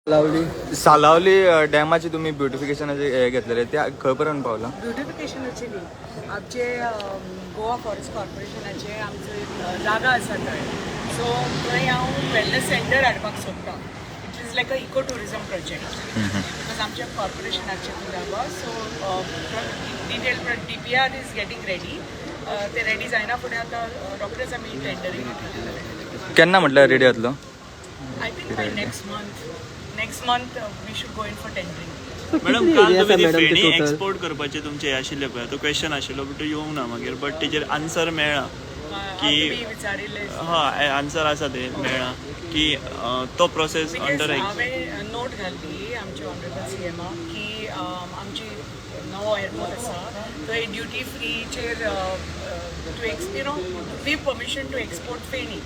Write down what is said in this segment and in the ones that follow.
लावली. सालावली डॅमाची तुम्ही ब्युटिफिकेशनाचे हे घेतलेले, ते खंय पर्यंत पावला? ब्युटिफिकेशनाची न्ही, आमचे गोवा फॉरेस्ट कॉर्पोरेशनाचे आमचे जागा आसा थंय, सो थंय हांव वेलनस सेंटर हाडपाक सोदतां. It is like a eco tourism project because आमच्या कॉर्पोरेशनाचे जागा. So detail DPR is getting ready. ते रेडी जायना फुडें आतां रोखडेच आमी टेंडरींग. केन्ना म्हटल्यार रेडी जातलो? I think by next month we should go in for tendering. Madam, कितली काल एरिया आसा तुमी ती मॅडम ती फेणी टोटल? एक्सपोर्ट करपाचे तुमचे हे आशिल्ले पळय, तो क्वेश्चन आशिल्लो, बट तो येवंक ना मागीर, बट तेजेर आन्सर मेळ्ळा की विचारिल्लें. हय, आन्सर आसा, ते मेळ्ळा की तो प्रोसेस अंडर because हांवें नोट घाल्ली आमच्या ऑनरेबल सी एमाक की आमची नवो एअरपोर्ट आसा थंय duty फ्रीचेर to ex you know give permission to export feni.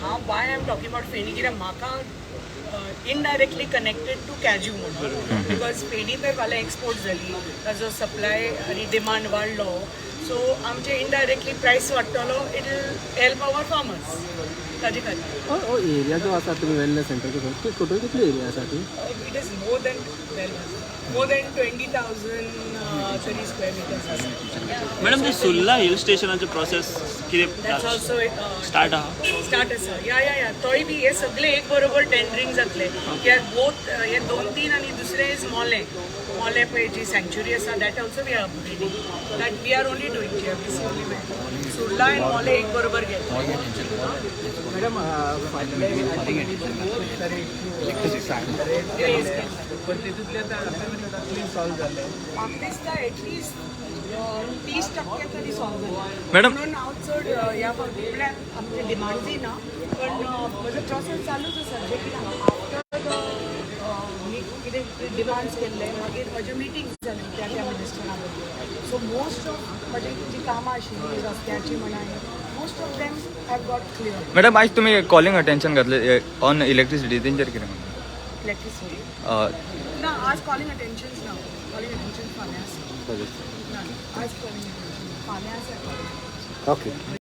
हांव why I am talking about feni, कित्याक म्हाका इनडायरेक्टली कनेक्टेड टू कॅज्यू म्हणून, because feni तर फाल्यां एक्सपोर्ट जाली, ताजो सप्लाय आनी डिमांड वाडलो, सो आमचे इनडायरेक्टली प्रायस वाडटलो. It will help our farmers ताजे खातीर. हो हो, एरिया जो आसा तुमी वेलनेस सेंटर ती टोटल कितली एरिया आसा ती? It is more than 20,000 तरी square meters आसा. मॅडम, ते सुर्ला हिल स्टेशनाचे प्रोसेस कितें? That's also start आहा? स्टार्ट आसा. या, तोय बी हे सगळे एक बरोबर टेंडरींग जातले, कित्याक बोथ हे दोन तीन आनी दुसरे is मोले. मोले पळय जी सँक्च्युरी आसा, that also we are upgrading. That we are only doing, GMDC only. Surla and Mollem एक बरोबर घेतले. मॅडम, फाटले खूब सारे इश्यू, पण तितूंतले आतां कितले सॉल्व जाले? म्हाका दिसता एटलिस्ट 30% तरी सॉल्व जालें. मॅडम. म्हणून हांव चड ह्या फावटी, म्हळ्यार आमचे डिमांडूय ना, पण म्हजो प्रोसेस चालूच आसा, जे कितें आफ्टर कितें डिमांड्स केल्ले, मागीर म्हज्यो मिटींग जाल्यो त्या त्या मिनिस्टरा बरोबर. सो मोस्ट ऑफ म्हजी जी कामां आशिल्लीं रस्त्याची म्हणा, most of them have got clear. Madam, आयज तुमी कॉलिंग अटेन्शन घातले ऑन इलेक्ट्रिसिटी, तेंचेर कितें म्हणटा? इलेक्ट्रिसिटी ना, आज कॉलिंग अटेन्शन ना, कॉलिंग अटेन्शन फाल्यां आसा. ना, आज कॉलिंग अटेन्शन फाल्यां आसा. ओके.